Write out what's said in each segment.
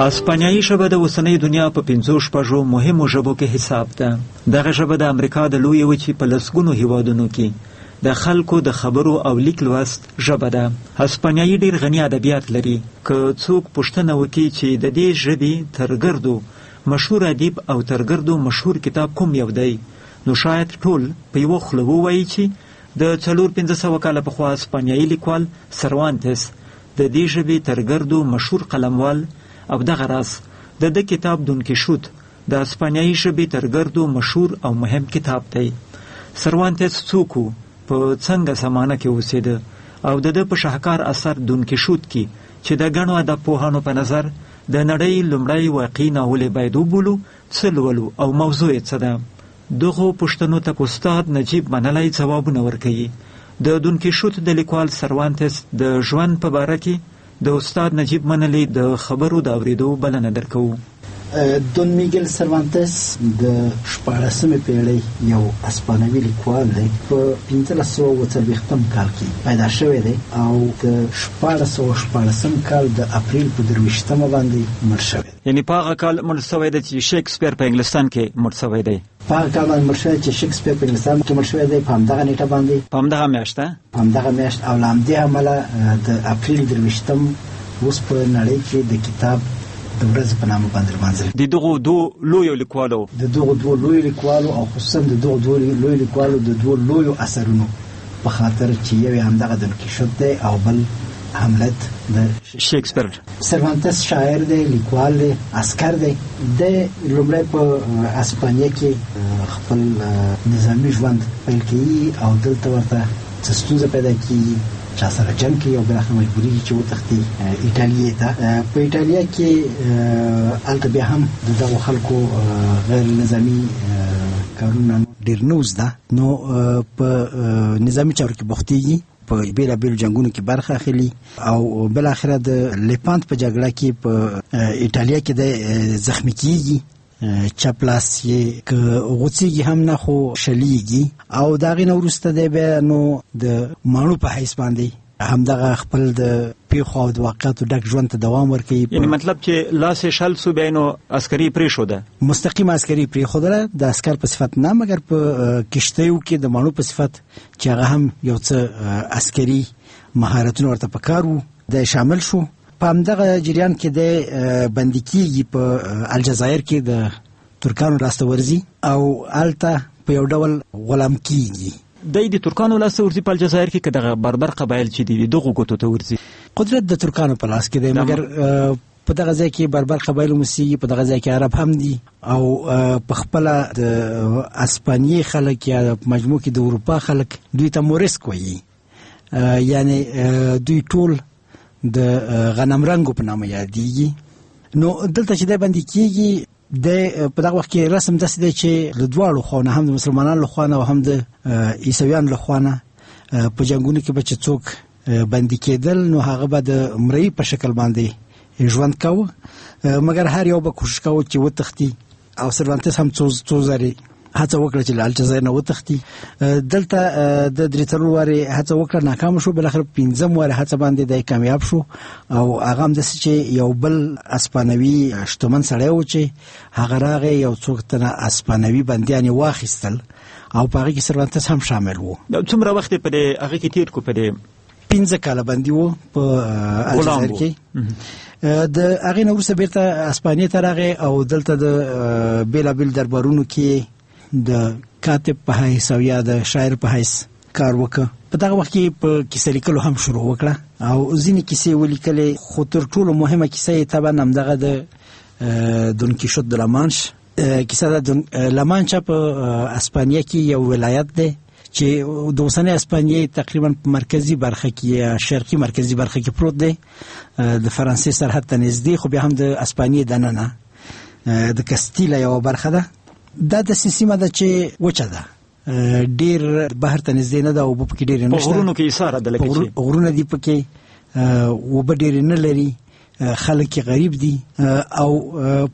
اسپانیایي ژبه د اوسنۍ دنیا په پنځو شپږو مهمو ژبو کې حساب ده. دغه ژبه د امریکا د لویې وچې په لسګونو هیوادونو کې د خلکو د خبرو او لیک لوست ژبه ده. اسپانیایي ډیر غني ادبیات لري. که څوک پوښتنه وکړي چې د دې ژبې تر ګردو مشهور ادیب او تر ګردو مشهور کتاب کوم یو دی، نو شاید ټول په یوه خوله ووایي چې د 400-500 کاله پخوا اسپانیایي لیکوال سروانتس د دې ژبې تر ګردو مشهور قلموال او دغه راز د ده کتاب دون کیشوت د اسپانیایي ژبې تر ګردو مشهور او مهم کتاب دی. سروانتس څوک و، په څنګه زمانه کې اوسېده او د ده په شهکار اثر دون کیشوت کې چې د ګڼو ادب پوهانو په نظر د نړۍ لومړی واقعي ناول یې باید وبولو، څه لولو او موضوع یې څه ده؟ دغو پوښتنو ته استاد نجیب منلی ځوابونه ورکوي. د دون کیشوت د لیکوال سروانتس د ژوند په باره کې د استاد نجیب منلي د خبرو د اورېدو بلنه درکوو. دون میګل سروانتس د شپاړسمې پېړۍ یو اسپانوي لیکوال دی. په 1540 کال کې پیدا شوی دی او د 1616 کال د اپریل په 23مه باندې مړ شوی دی. یعنی په هغه کال مړ شوی دی چې شکسپیر په انګلستان کې مړ شوی دی. په هغه کال باندې مړ شوی چې شکسپیر په انګلستان کې مړ شوی دی، په همدغه نېټه باندې. په همدغه میاشت. په همدغه میاشت او له همدې امله د اپریل 23 اوس په نړۍ کې د کتاب د ورځې په نامه باندې لمانځل. د دغو دوو لویو لیکوالو. د دغو دوو لویو لیکوالو او خصوصا د دغو دوو لویو لیکوالو د دوو لویو اثرونو په خاطر چې یو یې همدغه دون کیشوت دی او بل هملت د شکسپیر. سروانتس شاعر دی، لیکوال دی، عسکر دی. دی لومړی په اسپانیا کې خپل نظامي ژوند پیل کوي او دلته ورته څه ستونزه پیدا کیږي، چا سره جنګ کوي او بالاخره مجبوریږي چې وتښتي ایټالیې ته. په ایټالیا کې هلته بیا هم د دغو خلکو غیر نظامي کارونه ډېر نه زده، نو په نظامي چارو کې بوختیږي، په بیلابیلو جنگونو کې برخه اخلي او بالاخره د لیپانت په جګړه کې په ایټالیا کې د زخمی کیږي. چپ لاس یې که غوڅیږي هم نه خو شلیږي او د هغې نه وروسته دی بیا نو د ماڼو په حیث باندې همدغه خپل د پیښو او د واقعاتو ډک ژوند ته دوام ورکوي. یعنی مطلب چې لاس یې شل سو، بیا نو عسکري پرېښوده. مستقیم عسکري پرېښودله، د عسکر په صفت نه، مګر په کښتیو کې د ماڼو په صفت چې هغه هم یو څه عسکري مهارتونه ورته پکار وو، دی شامل شو. په همدغه جریان کې دی بندي کیږي، په الجزایر کې د ترکانو لاسته ورځي او هلته په یو ډول غلام کیږي. دی د ترکانو لاسته ورځي په الجزایر کې که دغه بربر قبایل چې دي دغو ګوتو ته ورځي؟ قدرت د ترکانو په لاس کې دی، مګر په دغه ځای کې بربر قبایل هم اوسېږي، په دغه ځای کې عرب هم دي او په خپله د اسپانیې خلک یا په مجموع کې د اروپا خلک دوی ته موریسک وایي، یعنی دوی ټول د غنم رنګو په نامه یادېږي. نو دلته چې دی بندي کیږي، د په دغه وخت کې رسم داسې دی چې له دواړو خواو نه، هم د مسلمانانو له خوا نه او هم د عیسویانو له خوا نه، په جنګونو کې به چې څوک بندي کېدل نو هغه به د مرئی په شکل باندې ژوند کاوه، مګر هر یو به کوشش کاوه چې وتښتي او سروانتس هم څو څو ځلې هڅه وکړه چې له الجزایر نه وتښتي. دلته د درې څلور وارې هڅه وکړه، ناکام شو. بالاخره پنځم وارې هڅه باندې دی کامیاب شو او هغه هم داسې چې یو بل اسپانوي شتمن سړی و چې هغه راغی، یو څوک تنه اسپانوي بندیان یې واخیستل او په هغه کې سروانتس هم شامل و. څومره وخت یې په دې هغه کې تېر کو؟ په دې 5 کاله بندي و په الجزایر کې. د هغې نه وروسته بیرته اسپانیې ته راغی او دلته د بیلابیل دربارونو کې د کاتب په حیث او یا د شاعر په حیث کار وکړ. په دغه وخت کې په کیسه لیکلو هم شروع وکړه او ځینې کیسې ولیکلې، خو تر ټولو مهمه کیسه یې طبعا همدغه د دون کیشوت د لامانش کیسه ده. لامانچا په اسپانیا کې یو ولایت دی چې د اوسنۍ اسپانیې تقریبا په مرکزی برخه کې یا شرقي مرکزی برخه کې پروت دی، د فرانسې سرحد ته نږدې، خو بیا هم د اسپانیې دننه د کستیلا یوه برخه ده. دا داسې سیمه ده چې وچه ده، ډیر بحر ته نږدې نه ده، اوبه پکې ډېرې نشته، په غرونو کې ایساره ده، لکه چې غرونه دي پکې، اوبه ډېرې نه لري، خلک یې غریب دي او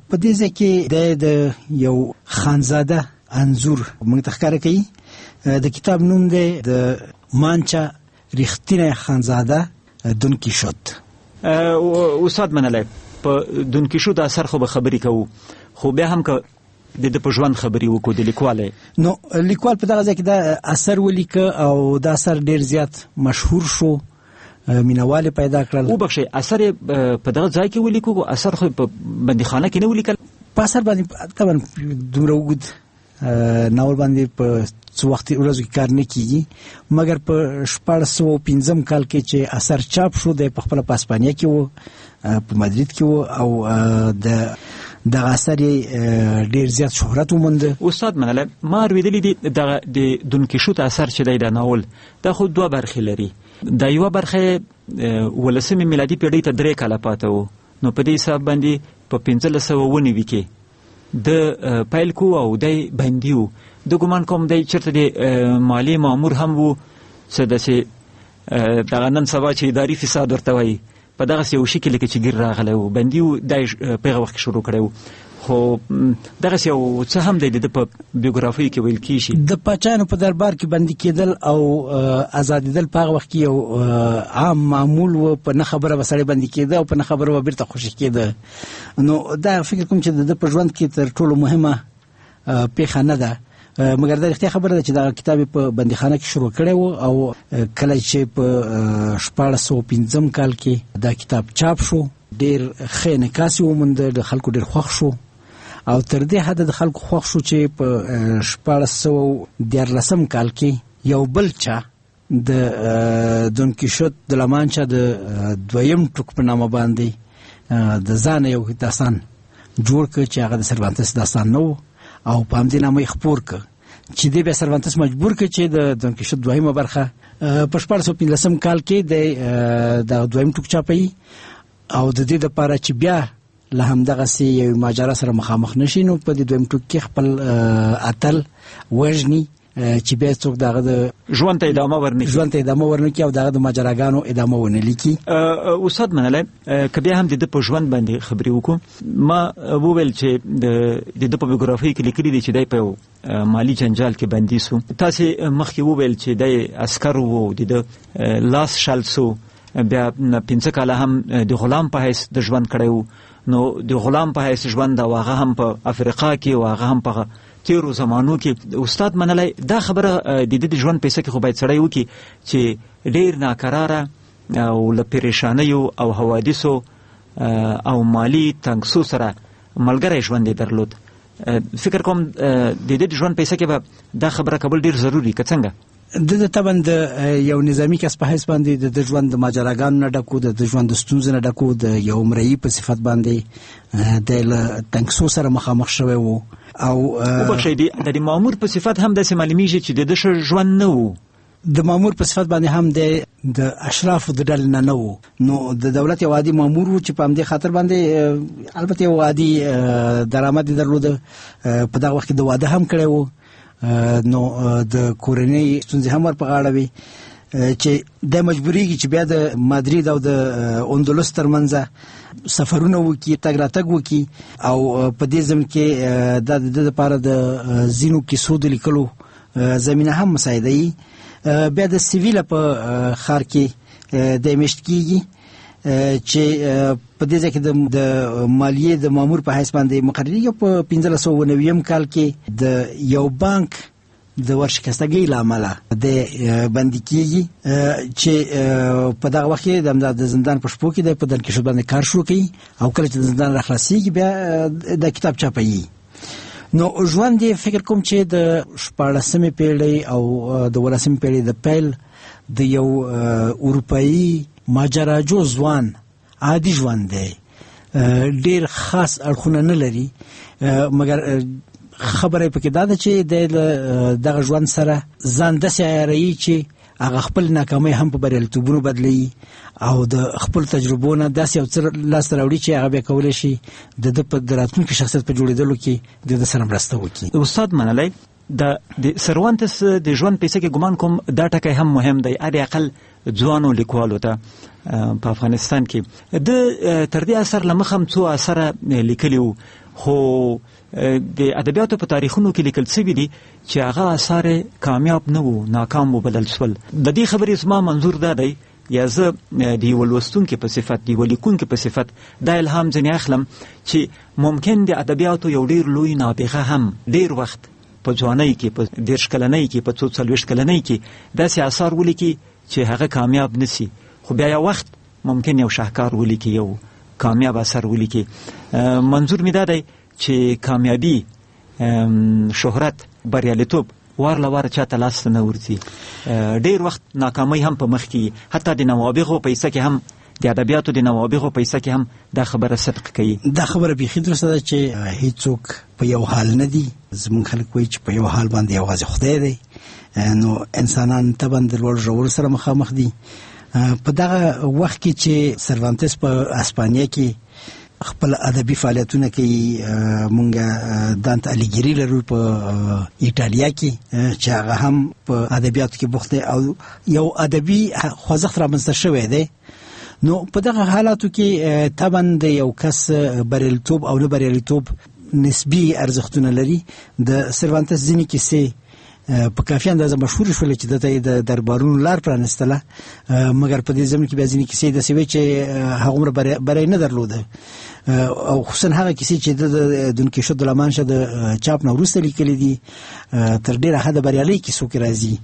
په دې ځای کې د یو خانزاده انځور موږ ته ښکاره کوي. د کتاب نوم دی د مانچا رښتینی خانزاده دون کیشوت. استاد منلی، په دونکیشوت اثر خو به خبرې کوو، خو بیا هم که د ده په ژوند خبرې وکړو د لیکوال. نو لیکوال په دغه ځای کې دا اثر ولیکه او دا اثر ډیر زیات مشهور شو، مینوال پیدا کړل. وبخښئ، اثر په دغه ځای کې ولیکو؟ اثر خو په بندیخانه کې نه ولیکل. په اثر باندې طبعا دومره اوږد ناول باندې په څو وخت ورځو کې کار نه کیږي، مګر په 1605 کال کې چې اثر چاپ شو، د په خپل په اسپانیا کې وو، په مدرید کې وو، او د دغه اثر ډیر زیات شهرت وموند. استاد منله، ما اورېدلي دي دغه د دونکیشوت اثر چې دی، دا ناول دا خو دوه برخې لري. دا یوه برخه ولسمې میلادي پیړۍ ته 3 کاله پاته وو، نو په دې حساب باندې په 1590 کې د پیل کو او دی بندي و. د ګمان کوم دی چېرته د مالي مامور هم و، څه داسې دغه نن سبا چې اداري فساد ورته وایي، په دغسې یو شي کې لکه چې ګیر راغلی و، بندي و، دا یې په هغه وخت کې شروع کړی و. خو دغسې یو څه هم دی د ده په بیوګرافۍ کې ویل کېږي. د پاچایانو په دربار کې بندي کېدل او ازادېدل په هغه وخت کې یو عام معمول و. په نه خبره به سړی بندي کېده او په نه خبره به بېرته خوشې کېده. نو دا فکر کوم چې د ده په ژوند کې تر ټولو مهمه پېښه نه ده، مګر دا رښتیا خبره ده چې دا کتاب په بندیخانه کې شروع کړی و او کله چې په 1605 کال کې دا کتاب چاپ شو، ډیر ښه انعکاس یې وموند، د خلکو ډیر خوښ شو، او تر دې حده د خلکو خوښ شو چې په 1613 کال کې یو بل چا د دونکیشوت د لامانچا د دویم ټوک په نامه باندې د ځان یو داستان جوړ کړ چې هغه د سروانتس داستان نه و، او په همدې نامه یې خپور کړ، چې دی بیا سروانتس مجبور کړ چې د دونکیشوت دویمه برخه په 1615 کال کې د دویم ټوک چاپوي، او د دې لپاره چې بیا له همدغسې یوې ماجرا سره مخامخ نشي، نو په دې دویم ټوک کې خپل اتل وژني چې بیا څوک دغه د ژوند ته ادامه ورنکړي، ژوند ته ادامه ورنکړي او دغه د ماجراګانو ادامه ونه لیکي. استاد منلی، که بیا هم د ده په ژوند باندې خبرې وکړو، ما وویل چې د ده په بیوګرافۍ کې لیکلي دي چې دی په یو مالي جنجال کې بندي سو. تاسې مخکې وویل چې دی عسکر و، د ده لاس شل سو، بیا 5 کاله هم د غلام په حیث د ژوند کړی و. نو د غلام په حیث ژوند او هغه هم په افریقا کې او هغه هم په تیرو زمانو کې. استاد منلی، دا خبره د ده د ژوند په حصه کې خو باید سړی وکړي چې ډیر ناکراره او له پریشانیو او حوادثو او مالي تنګسو سره ملګری ژوند یې درلود. فکر کوم د ده د ژوند په حصه کې به دا خبره کول ډیر ضروري، که څنګه؟ د ده طبعاً د یو نظامی کس په حیث باندې د ده ژوند د ماجراګانو نه ډک و، د ده ژوند د ستونزو نه ډک و. د یو مرئی په صفت باندې دی له تنګسو سره مخامخ شوی و. او وبخښئ، د مامور په صفت هم داسې معلومیږي چې د ده ښه ژوند نه و. د مامور په صفت باندې هم دی د اشرافو د ډلې نه نه و، نو د دولت یو عادي مامور و چې په همدې خاطر باندې البته یو عادي درآمد یې درلوده. په دغه وخت کې د واده هم کړی و، نو د کورنۍ ستونزې هم ور په غاړه وي، چې د مجبوریږي چې بیا د مادرید او د اندلس ترمنځ سفرونه وکړي، تګ راتګ وکړي. او په دې ضمن کې دا د ده لپاره د ځینو کیسو د لیکلو زمینه هم مساعده وي. بیا د سیویلا په ښار کې دی میشت کیږي، چې په دې ځای کې د مالیې د مامور په حیث باندې مقررېږي. په 1590 کال کې د یو بانک د ورشکستګۍ له امله د بندي کیږي، چې په دغه وخت کې د زندان په شپو کې د په دنکیشوت باندې کار شروع کوي، او کله چې د زندان راخلاصیږي بیا د کتاب چاپوي. نو ژوند یې فکر کوم چې د شپاړسمې پیړۍ او د ولسمې پیړۍ د پیل د یو اروپایي ماجراجو ځوان عادي ژوند دی، ډیر خاص اړخونه نه لري، مګر خبره پکې دا ده چې د دغه ژوند سره ځان داسې عیاروي چې هغه خپل ناکامۍ هم په بریالیتوبونو بدلوي او د خپل تجربو نه داسې یو څه لاسته راوړي چې هغه بیا کولی شي د ده په د راتلونکي شخصیت په جوړېدلو کې د ده سره مرسته وکړي. استاد منلی، د سروانتس د ژوند په حصه کې ګمان کوم دا ټکی هم مهم دی، حد اقل ځوانو لیکوالو ته په افغانستان کې. د تر دې اثر له مخه هم څو اثره لیکلي وو، خو د ادبیاتو په تاریخونو کې لیکل شوي دي چې هغه اثار کامیاب نه وو، ناکام وبلل شول. د دې خبرې زما منظور دا دی یا زه د یو لوستونکي په صفت، د یو لیکونکي په صفت دا الهام ځنې اخلم چې ممکن د ادبیاتو یو ډیر لوی نابغه هم ډیر وخت په ځوانۍ کې، په 30 کلنۍ کې، په څو 40 کلنۍ کې داسې آثار ولیکي چې هغه کامیاب نسی، خو بیا یو وخت ممکن یو شاهکار ولیکي، یو کامیاب اثر ولیکي. منظور مې دا دی چې کامیابی، شهرت، بریالیتوب وار له واره چاته لاس ته نه ورځي. ډیر وخت ناکامۍ هم په مخ کې، حتی د نوابغو په حصه کې هم، د ادبیاتو د نوابغو په حصه کې هم دا خبره صدق کوي. دا خبره بیخي درسته ده چې هیڅوک په یو حال نه دي. زموږ خلک وایي چې په یو حال باندې یوازې خدای دی، نو انسانان طبعا د لوړ ژور سره مخامخ دي. په دغه وخت کې چې سروانتس په اسپانیا کې خپل ادبي فعالیتونه کوي، مونږه دانت الیګری لرو په ایتالیا کې چې هغه هم په ادبیاتو کې بوخت دی او یو ادبي خوځښت رامنځته شوی دی. نو په دغه حالاتو کې طبعا د یو کس بریالیتوب او نه بریالیتوب نسبي ارزښتونه لري. د سروانتس ځینې کیسې په کافي اندازه مشهور شول چې دته د دربارونو لار پرانستله، مګر په دې زمن کې بیا ځینې کیسې داسې وې چې هغومره بری نه درلوده، او خصوصا هغه کیسې چې د دون کیشوت د لامانشه د چاپ نه وروسته لیکلې دي تر ډیره حده بریالۍ کیسو کې راځي.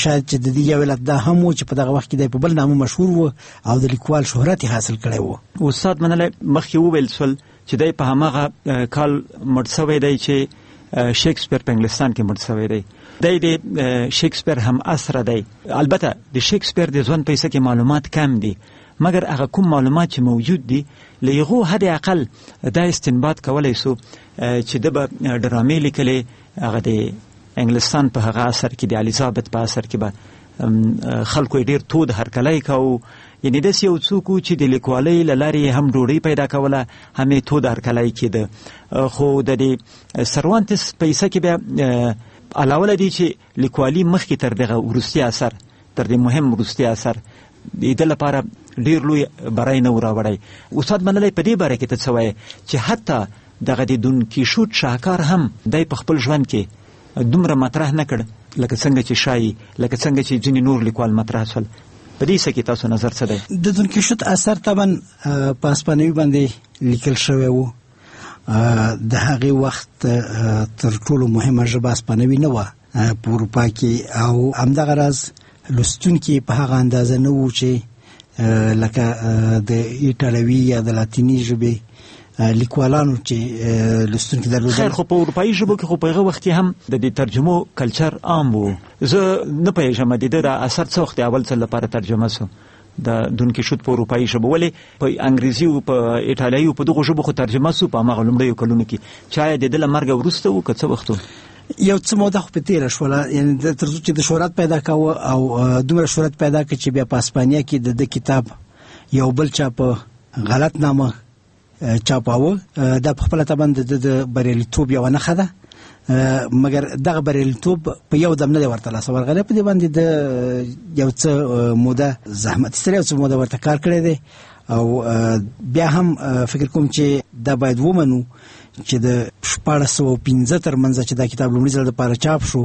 شاید چې د دې یو علت دا هم و چې په دغه وخت کې د په بل نامه مشهور و او د لیکوال شهرت یې حاصل کړی و. استاد منلی مخکې وویل سول چې دی په هماغه کال مړ سوی دی چې شکسپیر په انګلستان کې مړ شوی دی. دی د شکسپیر هم عصره دی. البته د شکسپیر د ژوند په حصه کې معلومات کم دي، مګر هغه کوم معلومات چې موجود دي له هغو حد اقل دا استنباط کولی سو چې ده به ډرامې لیکلې. هغه د انګلستان په هغه عصر کې، د الیزابت په عصر کې به خلکو یې ډېر تود هرکلی کاوه. یعنې داسې یو څوک و چې د لیکوالۍ له لارې یې هم ډوډۍ پیدا کوله، هم یې تود هرکلی کېده. خو د دې سروانتس په حصه کې بیا علاوه له دې چې لیکوالي مخکې تر دغه وروستي اثر، تر دې مهم وروستي اثر د ده لپاره ډېر لوی بری نه و راوړی. استاد منلی په دې باره کې ته څه وایې چې حتی دغه د دون کیشوت شاهکار هم دی په خپل ژوند کې دومره مطرح نه کړ لکه څنګه چې ښایي، لکه څنګه چې ځینې نور لیکوال مطرح شول؟ په دې حصه کې تاسو نظر څه دی؟ د دون کیشوت اثر طبعا په اسپانوي باندې لیکل شوی و. د هغې وخت تر ټولو مهمه ژبه اسپانوي نه وه په اروپا کې، او همدغه راز لوستونکي په هغه اندازه نه وو چې لکه د ایټالوي یا د لاتیني ژبې لیکوالانو چې لوستونکي درلودل. خیر، خو په اروپایي ژبو کې خو په هغه وخت کې هم د دې ترجمو کلچر عام وو. زه نه پوهېږم د ده د اثر څه وخت د اول ځل لپاره ترجمه سو د دون کیشوت په اروپایي ژبو، ولې په انګریزي او په ایټالیایي او په دغو ژبو خو ترجمه سو په هماغه لومړیو کلونو کې، چې آیا د ده له مرګه وروسته و که څه وخت و؟ یو څه موده خو په تېره شوله، یعنې تر څو چې د شهرت پیدا کاوه او دومره شهرت پیدا کړ چې بیا په اسپانیا کې د ده کتاب یو بل چا په غلط نامه چاپاوه. دا په خپله طبعا د ده د بریالیتوب یوه نښه ده، مګر دغه بریالیتوب په یو دم نه دی ورته لاسه ورغلی. په دې باندې د یو څه موده زحمت ایستلی، یو څه موده ورته کار کړی دی. او بیا هم فکر کوم چې دا باید ومنو چې د 1605 تر منځ چې دا کتاب لومړي ځل لپاره چاپ شو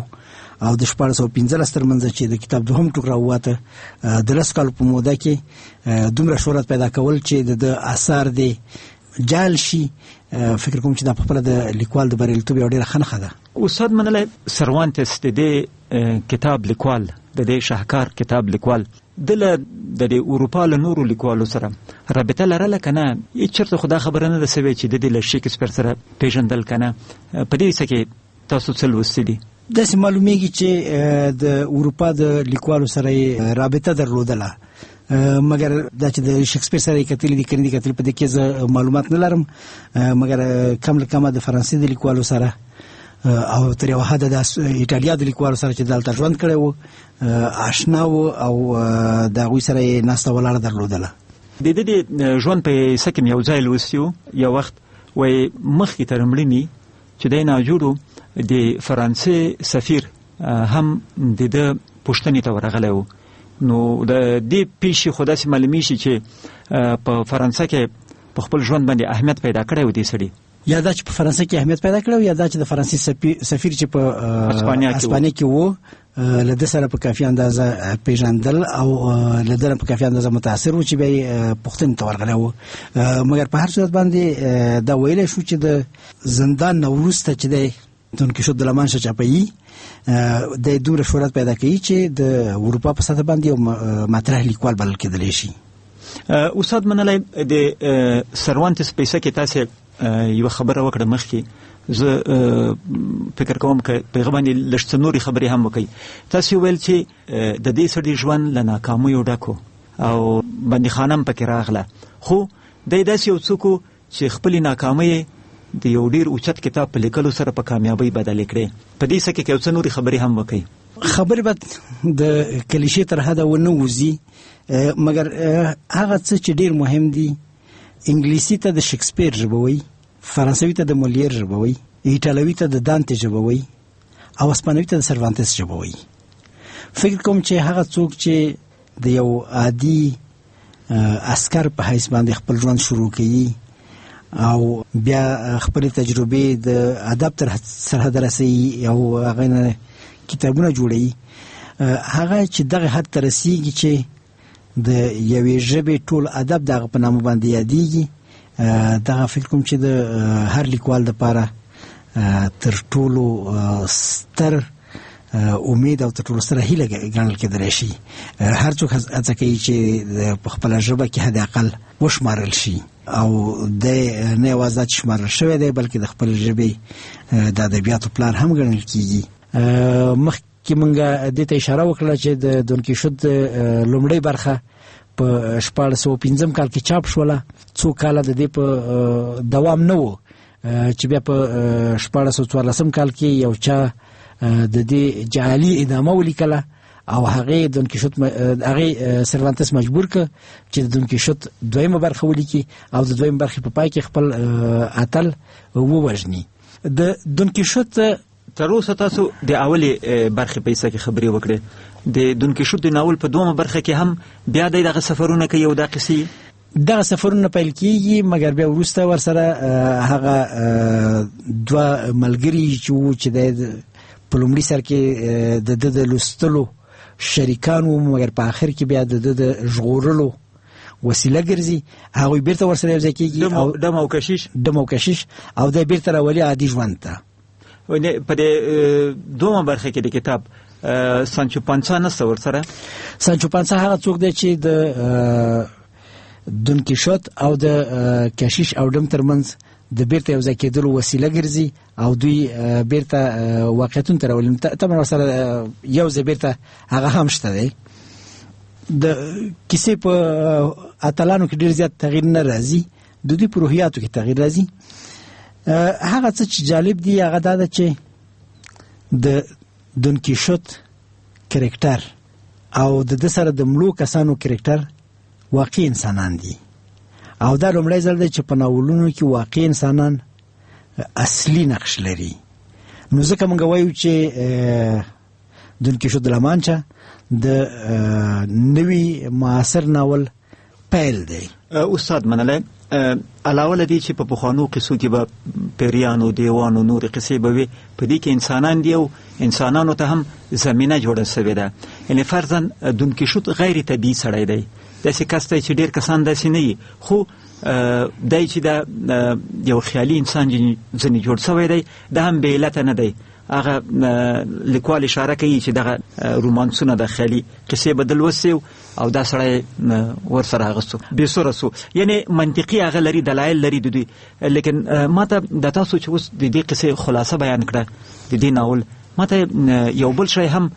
او د 1615 تر منځ چې د کتاب دوهم ټوک راووته، د 10 کالو په موده کې دومره شهرت پیدا کول چې د اثار دی جعل شي، فکر کوم چې دا په خپله د لیکوال د بریالیتوب یو ډېره ښه نښه ده. استاد منلی، سروانتس د دې کتاب لیکوال، د دې شاهکار کتاب لیکوال، ده له د دې اروپا له نورو لیکوالو سره رابطه لرله که نه؟ هېڅ چېرته خو دا خبره نه ده سوې چې ده دې له شکسپیر سره پېژندل که نه. په دې حصه کې تاسو څه لوستي دي؟ داسې معلومیږي چې د اروپا د لیکوالو سره یې رابطه درلودله، مګر دا چې د شکسپیر سره یې کتلي دي که نه دي کتلي په دې کې زه معلومات نه لرم، مګر کم له کمه د فرانسې د لیکوالو سره او تر یوه حده د ایټالیا د لیکوالو سره چې دلته ژوند کړی و آشنا و او د هغوی سره یې ناسته ولاړه درلودله. د ده د ژوند په حصه کې مې یو ځای لوستی و، یو وخت وایي مخکې تر مړینې چې دی ناجوړ و، د فرانسې سفیر هم د ده پوښتنې ته ورغلی و. نو د دې پیښې خو داسې معلومیږي چې په فرانسه کې په خپل ژوند باندې اهمیت پیدا کړی و دې سړي. یا دا چې په فرانسه کې اهمیت پیدا کړی و، یا دا چې د فرانسې سفیر چې په اسپانیا کې و. اسپانیا کې و، له ده سره په کافي اندازه پیژندل او له ده په کافي اندازه متاثر و چې بیا پوښتنې ته ورغلی و. مګر په هر صورت باندې دا ویلی شو چې د زندان نه وروسته چې دی دون کیشوت د لامانشا چاپوي، د دومره شهرت پیدا کوي چې د اروپا په سطح باندې یو مطرح لیکوال بلل کېدلی شي. استاد منلی، د سروانتس په حصه کې تاسو یو خبره وکړه مخکې، زه فکر کوم که په هغه باندې لږ څه نورې خبرې هم وکړئ. تاسو ویل چې د دې سړي ژوند له ناکامیو ډک او بندیخانه هم پکې راغله، خو دی داسې یو څوک چې خپلې ناکامۍ د یو ډیر اوچت کتاب په لیکلو سره په کامیابۍ بدلې کړې. په دې څه کې یو څه نورې خبرې هم وکړئ. خبرې به د کلیشې تر حده ونه وځي، مګر هغه څه چې ډیر مهم دي، انګلیسي ته د شکسپیر ژبه وایي، فرانسوي ته د مولیر ژبه وایي، ایټالوي ته د دانتې ژبه وایي او اسپانوي ته د سروانتس ژبه وایي. فکر کوم چې هغه څوک چې د یو عادي عسکر په حیث باندې خپل ژوند شروع کوي او بیا خپل تجربې د ادب تر سرحده رسوي او هغه نه کتابونه جوړوي، هغه چې دغه حد ته رسیږي چې د یوې ژبې ټول ادب دغه په نامه باندې یادېږي، دغه فکر کوم چې د هر لیکوال لپاره تر ټولو ستر امید او تر ټولو ستره هیله ګڼل کېدلی شي. هر څوک هڅه کوي چې په خپله ژبه کې حد اقل وشمارل شي، او دی نه یوازې دا چې شمارل شوی دی، بلکې د خپل ژبې د ادبیاتو پلار هم ګڼل کېږي. مخکې مونږ دې ته اشاره وکړه چې د دون کیشوت لومړۍ برخه په 1605 کال کې چاپ شوله. څو کاله د دې په دوام نه و چې بیا په 1614 کال کې یو چا د دې جعلي ادامه ولیکله او هغه دون کیشوت هغه سروانتس مجبور ک چې د دون کیشوت دویمه برخه ولیکي او د دویمه برخې په پای کې خپل اتل ووژني. د دون کیشوت تر اوسه تاسو د اولې برخې په حصه کې خبرې وکړې، د دون کیشوت د ناول په دومه برخه کې هم بیا د دغه سفرونه کوي او دا قصې دغه سفرونه پیل کیږي، مګر بیا وروسته ورسره هغه دوه ملګري چې وو چې د په لومړي سر کې د ده د لوستلو شریکان وو، مګر په آخر کې بیا د ده د ژغورلو وسیله ګرځي، هغوی بیرته ورسره یوځای کیږي او دم او کشیش، دم او کشیش، او دی بیرته راولي عادي ژوند ته. په دې دومه برخه کې د کتاب سانچو پانسا نشته ورسره. سانچو پانسا هغه څوک دی چې د دون کیشوت او د کشیش او ډم ترمنځ د بیرته یوځای کېدلو وسیله ګرځي او دوی بیرته واقعیتونو ته راولي. طبعا ورسره یو ځای بیرته هغه هم شته دی. د کیسې په اتلانو کې ډېر زیات تغییر نه راځي، د دوی په روحیاتو کې تغییر راځي. هغه څه چې جالب دی هغه دا ده چې د دون کیشوت کرکټر او د ده سره د مړو کسانو کرکټر واقعي انسانان دي، او دا لومړی ځل دی چې په ناولونو کې واقعي انسانان اصلي نقش لري. نو ځکه موږ وایو چې دون کیشوت د لامانچا د نوي معاصر ناول پیل دی. استاد منلی، علاوه له دې چې په پخوانو قصو کې به پیریانو، دیوانو، نورې قصې به وي، په دې کې انسانان دي او انسانانو ته هم زمینه جوړه شوې ده. یعنې فرضاً دون کیشوت غیر طبیعي سړی دی، داسې کس دی چې ډېر کسان داسې نه وي، خو دی چې دا یو خیالي انسان ځینې جوړ شوی دی، دا هم بې علته نه دی. هغه لیکوال اشاره کوي چې دغه رومانسونه د خیالي قصې به لوستي او دا سړی ورسره هغه سو بې سره سو، یعنی منطقي هغه لري، دلایل لري د دوی. لیکن ما ته د تاسو چې اوس د دې قصې خلاصه بیان کړه د دې ناول، ما ته یو بل شی هم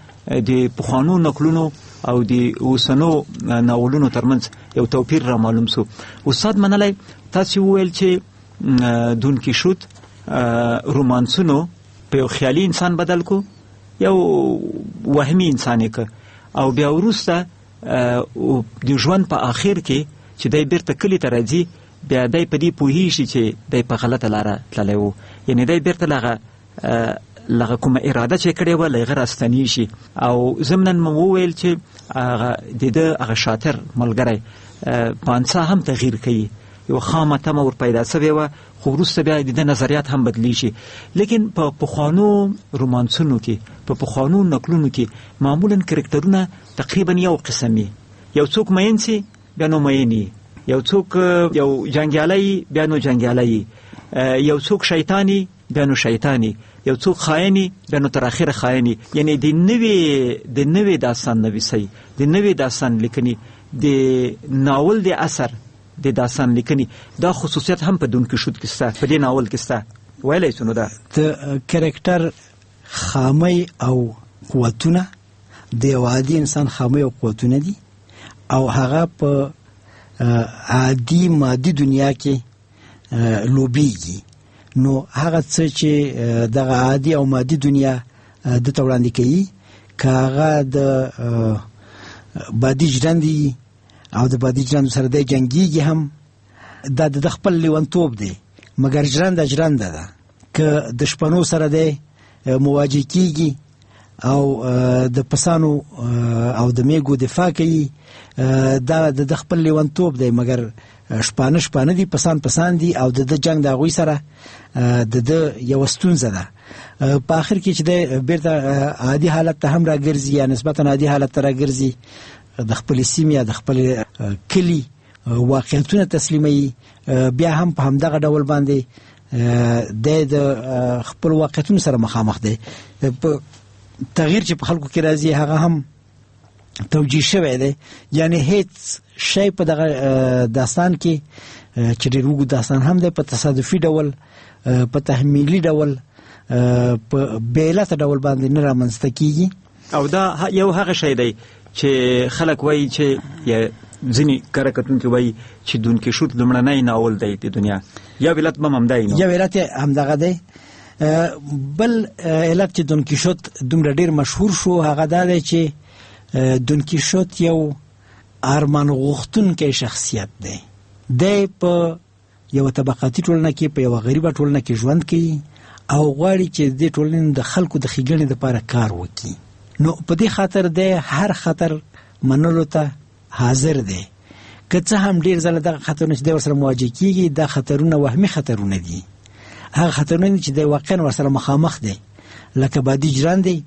د پخوانو نکلونو او د اوسنو ناولونو ترمنځ یو توپیر را معلوم سو. استاد منلی، تاسو وویل چې دون کیشوت رومانسونو په یو خیالي انسان بدل کو، یو وهمي انسان یې که، او بیا وروسته د ژوند په آخر کې چې دی بیرته کلي ته راځي، بیا دی په دې پوهیږي چې دی په غلطه لاره تللی و، یعنې دی بیرته لغه کومه اراده چې کړې وه له هغه راستنیږي. او ضمناً مو وویل چې هغه د ده هغه شاطر ملګری پانسا هم تغییر کوي. یو خامه تمه ور پیدا شوې وه، خو وروسته بیا د ده نظریات هم بدلیږي. لیکن په پخوانو رومانسونو کې، په پخوانو نکلونو کې معمولا کرکټرونه تقریبا یو قسم وي. یو څوک مین سي بیا نو مین وي، یو څوک یو جنګیالی بیا نو جنګیالی، یو څوک شیطانی بیا نو شیطانی، یو څوک خاینی بیا نو تر اخره خاینی. یعنی د نوې داستان نویسي، د نوې داستان لیکنې، د ناول د اثر د داستان لیکنې دا خصوصیت هم په دون کیشوت کې شته، په دې ناول کې شته. ویلی شو نو دا د کرکټر خامۍ او قوتونه د یو عادي انسان خامۍ او قوتونه دي، او هغه په عادي مادي دنیا کې لوبیږي. نو هغه څه چې دغه عادي او مادي دنیا د ته وړاندې کوي، که هغه د بادي ژرندې او د بادي ژرندو سره دی جنګیږي هم، دا د خپل لیونتوب دی، مګر ژرنده ژرنده ده. که د شپنو سره دی مواجه کیږي او د پسانو او د میږو دفاع کوي، دا د خپل لیونتوب دی، مګر شپانه شپانه دي، پسان پسان دي، او د جنګ د هغوی سره د ده یوه ستونزه ده. په آخر کې چې دی بیرته عادي حالت ته هم راګرځي یا نسبتا عادي حالت ته راګرځي، د خپلې سیمې یا د خپل کلي واقعیتونه تسلیموي، بیا هم په همدغه ډول باندې دی د خپل واقعیتونو سره مخامخ دی. په تغییر چې په خلکو کې راځي هغه هم توجیه شوی دی، یعنی هیڅ شی په دغه داستان کې چې ډېر اوږد داستان هم دی، په تصادفي ډول، په تحمیلي ډول، په بې ډول باندې نه رامنځته کیږي. او دا یو هغه شی دی چې خلک وایي چې یا ځینې کره کتونکي وایي چې دون کیشوت لومړنی ناول دی د دنیا. یو علت به هم همدا دی، یو علت همدغه دی. بل علت چې دون کیشوت دومره ډیر مشهور شو هغه دا دی چې دون کیشوت یو ارمان غوښتونکی شخصیت دی. دی په یو طبقاتي ټولنه کې، په یو غریبه ټولنه کې ژوند کوي او غواړي چې د ټولنې د خلکو د ښېګڼې لپاره کار وکړي. نو په دې خاطر دی هر خطر منلو ته حاضر دی. که څه هم ډیر ځله دغه خطرونه چې دی ورسره مواجه کیږي، دا خطرونه وهمي خطرونه دي، هغه خطرونه چې دی واقعا ورسره مخامخ دی، لکه بادي ژرندې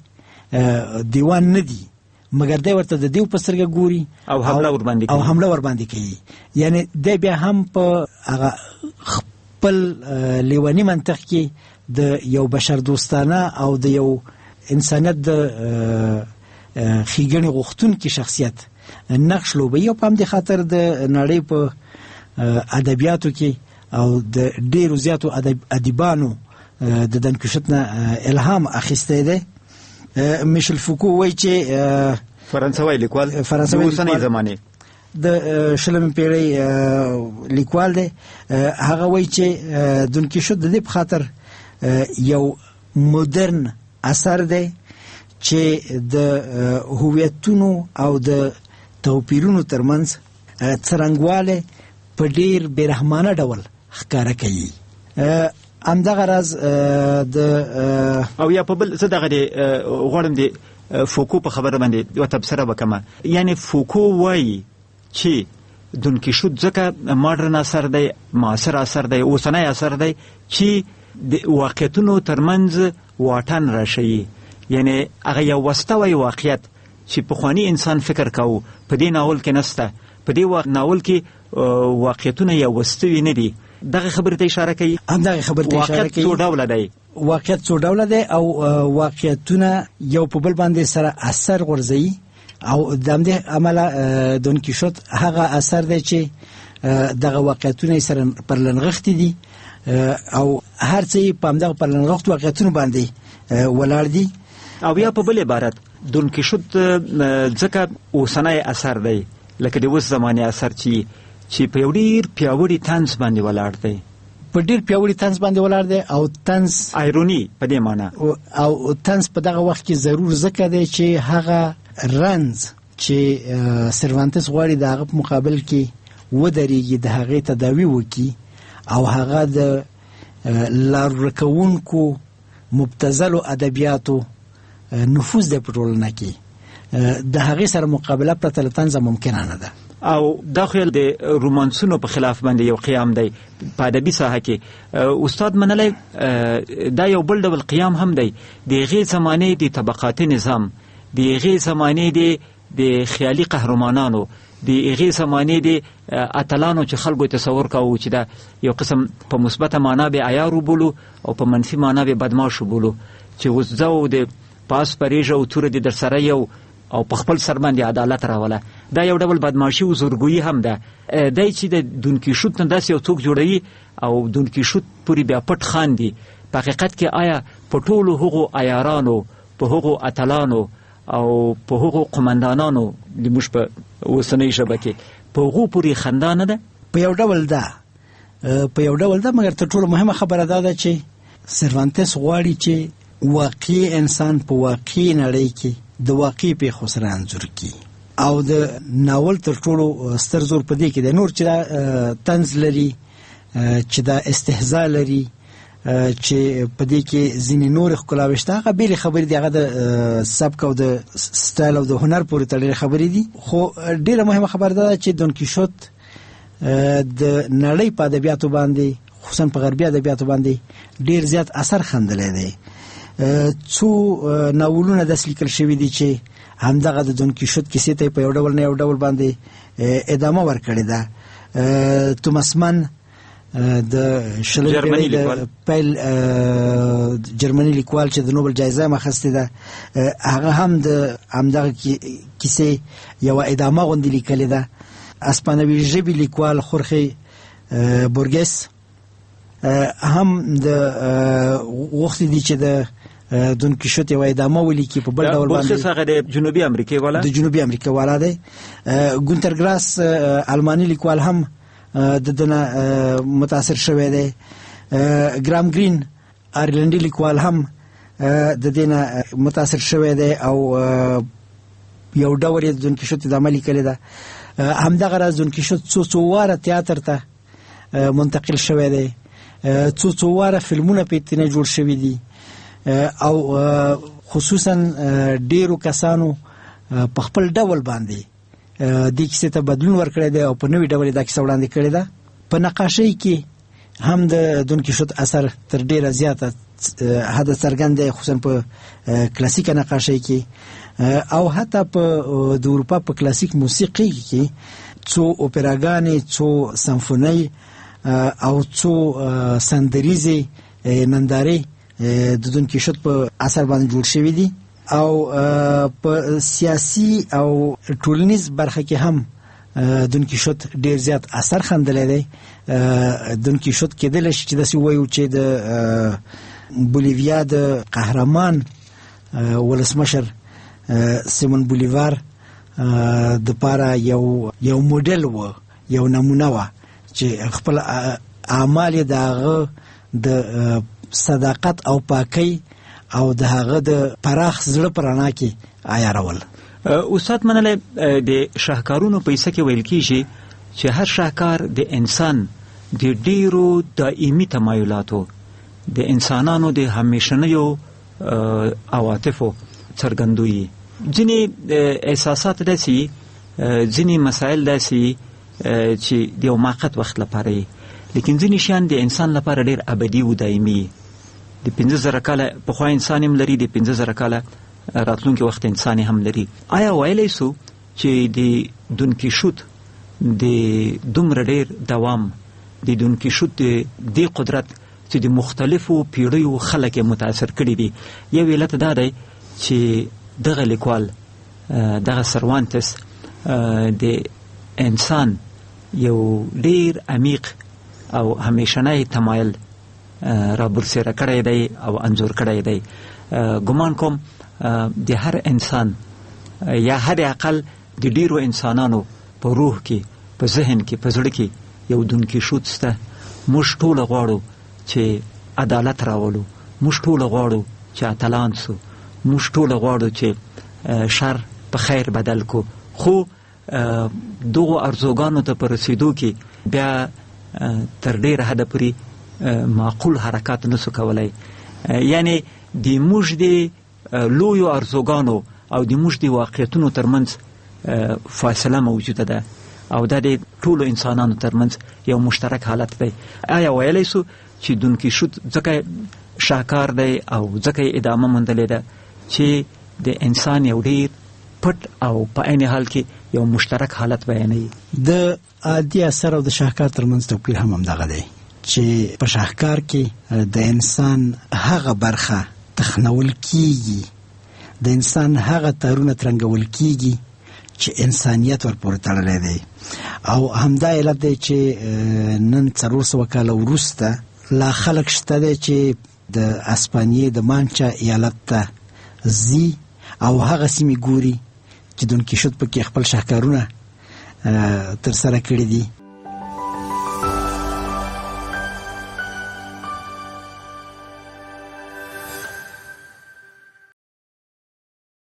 دیوان نه دي، مګر دی ورته د دیو په سترګه ګوري او حمله ورباندې کوي، او حمله ورباندې کوي. یعنی دی بیا هم په هغه خپل لیوني منطق کې د یو بشر دوستانه او د یو انسانیت د ښېګڼې غوښتونکي شخصیت نقش لوبوي. او په همدې خاطر د نړۍ په ادبیاتو کې او د ډیرو زیاتو ادیبانو د دن کیشوت نه الهام اخیستی دی. میشل فوکو وایي چې فرانسوي لیکوال، اوسنۍ زمانې د شلمې پیړۍ لیکوال دی، هغه وایي چې دون کیشوت د دې په خاطر یو مدرن اثر دی چې د هویتونو او د توپیرونو ترمنځ څرنګوالی په ډیر بېرحمانه ډول ښکاره کوي. همدغه راز د او یا په بل زه دغه غواړم د فوکو په خبره باندې یوه تبصره وکړم. یعنی فوکو وایي چې دون کیشوت ځکه ماډرن اثر دی، معاصر اثر دی، اوسنی اثر دی چې د واقعیتونو ترمنځ واټن راشي. یعنی هغه یو وسته واقعیت چې پخوانی انسان فکر کاوه په دې ناول کې نسته، په دې ناول کې واقعیتونه یو وستوي نه دي. دغه خبرې ته اشاره کوي، همدغه خبرې ته اشاره کوي. څو ډوله دی واقعیت، څو ډوله دی او واقعیتونه یو په بل باندې سره اثر غورځوي. او د همدې امله دون کیشوت هغه اثر دی چې دغه واقعیتونه سره پرلنغښتي دي او هر څه په همدغه پرلنغښتو واقعیتونو باندې ولاړ دي. او یا په بل عبارت دون کیشوت ځکه اوسنی اثر دی، لکه د اوس زمانې اثر چې په یو ډیر پیاوړي طنز باندې ولاړ دی، په ډیر پیاوړي طنز باندې ولاړ دی. او طنز ایروني په دې معنی، او طنز په دغه وخت کې ضرور ځکه دی چې هغه رنځ چې سروانتس غواړي د هغه په مقابل کې ودرېږي، د هغې تداوي وکړي او هغه د لار ورکوونکو مبتذلو ادبیاتو نفوذ دی په ټولنه کې، د هغې سره مقابله پرته له طنزه ممکنه نه ده. او دا خو د رومانسونو په خلاف باندې یو قیام دی په ادبي ساحه کې. استاد منلی دا یو بل ډول قیام هم دی، د هغې زمانې د طبقاتي نظام، د هغې زمانې د خیالي قهرمانانو، د هغې زمانې د اتلانو چې خلکو تصور کاوه چې دا یو قسم په مثبته معنا به عیار وبولو او په منفي معنا به بدمعاش وبولو، چې اوس ځه او د پاس پرېږه او توره دې درسره یو او په خپل سر باندې عدالت راوله. دا یو ډول بدمعاشي او زورګویي هم ده. دی چې د دونکیشوت نه داسې یو څوک جوړوي او دونکیشوت پورې بیا پټ خاندي، په حقیقت کې آیا په ټولو هغو عیارانو، په هغو اتلانو او په هغو قومندانانو د موږ په اوسنۍ ژبه کې په هغو پورې خندا نه ده؟ په یو ډول ده، په یو ډول ده، مګر تر ټولو مهمه خبره دا ده چې سروانتس غواړي چې واقعي انسان په واقعي نړۍ کې د واقعي پیښو سره انځور کړي، او د ناول تر ټولو ستر زور په دې کې دی. نور چې دا طنز لري، چې دا استهزاء لري، چې په دې کې ځینې نورې ښکلاوې شته، هغه بېلې خبرې دي، هغه د سبک او د سټایل او د هنر پورې تړلې خبرې دي. خو ډېره مهمه خبره دا ده چې دونکیشوت د نړۍ په ادبیاتو باندې، خصوصا په غربي ادبیاتو باندې ډېر زیات اثر ښندلی دی. څو ناولونه داسې لیکل شوي دي چې همدغه د دونکیشوت کیسې ته په یو ډول نه یو ډول باندې ادامه ورکړې ده. توماس مان د شلمې جرمني پېړۍ د لیکوال. پیل جرمني لیکوال چې د نوبل جایزه هم اخیستې ده، هغه هم د همدغه کیسې یوه ادامه غوندې لیکلې ده. اسپانوي ژبې لیکوال خورخې بورګس هم د غوښتي دي چې د دونکیشوت یوه ادامه ولیکي په بل ډول باندې. بورګس هغه د جنوبي امریکې والا؟ د جنوبي امریکې والا دی. ګونتر ګراس الماني لیکوال هم د ده نه متاثر شوی دی. ګرام ګرین آیرلنډي لیکوال هم د دې نه متاثر شوی دی او یو ډول یې د دونکیشوت ادامه لیکلې ده. همدغه راز دونکیشوت څو څو واره تیاتر ته منتقل شوی دی، څو څو واره فلمونه پرې ترې جوړ شوي دي، او خصوصا ډیرو کسانو په خپل ډول باندې دې کیسې ته بدلون ورکړی دی او په نوي ډول یې دا کیسه وړاندې کړې ده. په نقاشۍ کې هم د دونکیشوت اثر تر ډیره زیاته حده څرګند دی، خصوصا په کلاسیکه نقاشۍ کې، او حتی په د اروپا په کلاسیک موسیقي کې څو اوپراګانې، څو سمفونۍ او څو سندریزې نندارې د دونکیشوت په اثر باندې جوړ شوي دي. او په سیاسي او ټولنیز برخه کې هم دونکیشوت ډیر زیات اثر ښندلی دی. دونکیشوت کېدلی شي چې داسې ووایو چې د بولیویا د قهرمان ولسمشر سیمون بولیوار د پاره یو موډل و، یو نمونه وه چې خپل اعمال یې د هغه د صداقت او پاکۍ او د هغه د پراخ زړه په رڼا کې عیارول. استاد منلی، د شاهکارونو په حصه کې ویل کیږي چې هر شاهکار د انسان د ډیرو دایمي تمایلاتو، د انسانانو د همیشنیو عواطفو څرګندوي. ځینې احساسات داسې وي، ځینې مسایل داسې وي، چې د یو موقت وخت لپاره وي، لیکن ځینې شیان د انسان لپاره ډیر ابدي او دایمي وي. د 5000 کاله پخوا انسان هم لري، د 5000 کاله راتلونکي وخت انسان هم لري. آیا ویلی سو چې د دونکیشوت د دومره ډیر دوام، د دونکیشوت د دې قدرت چې د مختلفو پیړیو خلک یې متاثر کړي دي، یو علت دا دی چې دغه لیکوال، دغه سروانتس، د انسان یو ډیر عمیق او همیشنی تمایل را برسېره کړی دی او انځور کړی دی. ګمان کوم د هر انسان یا حد اقل د ډیرو انسانانو په روح کې، په ذهن کې، په زړه کې یو دونکیشوت شته. موږ ټوله غواړو چې عدالت راولو، موږ ټوله غواړو چې اتلان سو، موږ ټوله غواړو چې شر په خیر بدل کو. خو دغو ارزوګانو ته په رسېدو کې بیا تر ډېره حده پورې معقول حرکات نسو کولای. یعنی د موږ د لویو ارزوګانو او د موږ د واقعیتونو ترمنځ فاصله موجوده ده. او دا د ټولو انسانانو ترمنځ یو مشترک حالت دی. آیا ویلی سو چې دون کیشوت ځکه شاهکار دی او ځکه یې ادامه موندلې ده چې د انسان یو ډیر پټ او په عین حال کې یو مشترک حالت بیانوي؟ د عادي اثر او د شاهکار ترمنځ توپیر هم همدغه دی چې په شاهکار کې د انسان هغه برخه تخنول کیږي، د انسان هغه تارونه ترنګول کیږي چې انسانیت ورپورې تړلی دی. او همدا علت دی چې نن 400 کاله وروسته لا خلک شته دی چې د اسپانیې د مانچا ایالت ته ځي او هغه سیمې ګوري چې دون کیشوت پکې خپل شاهکارونه ترسره کړي دي.